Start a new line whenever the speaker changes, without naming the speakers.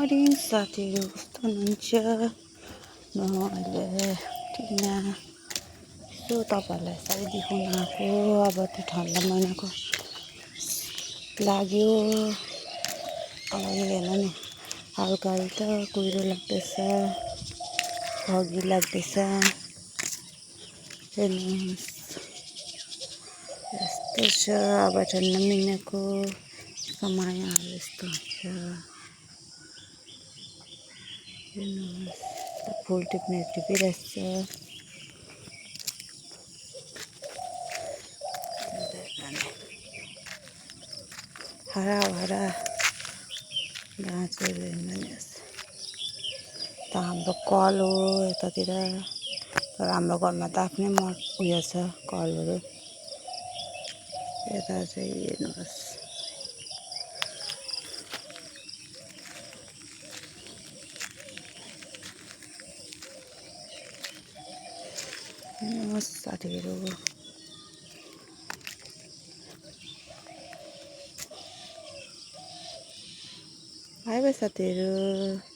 Morning साथीहरू, कस्तो हुनुहुन्छ? म अहिले टिना यसो तपाईँहरूलाई यसरी देखाउन आएको। अब त ठन्डा महिनाको लाग्यो। अब हेर्नु नि, हल्का हल्का कुहिरो लाग्दैछ, फगी लाग्दैछ। हेर्नुहोस्, यस्तो छ अब ठन्डा महिनाको समयहरू यस्तो हुन्छ। हेर्नुहोस्, फुल टिप्ने टिपिरहेछ। हरा भरा गाछहरू हेर्नुहोस्। त हाम्रो कल हो यतातिर, तर हाम्रो घरमा त आफ्नै उयो छ कलहरू। यता चाहिँ हेर्नुहोस्, साथीहरू। बाई बाई साथीहरू।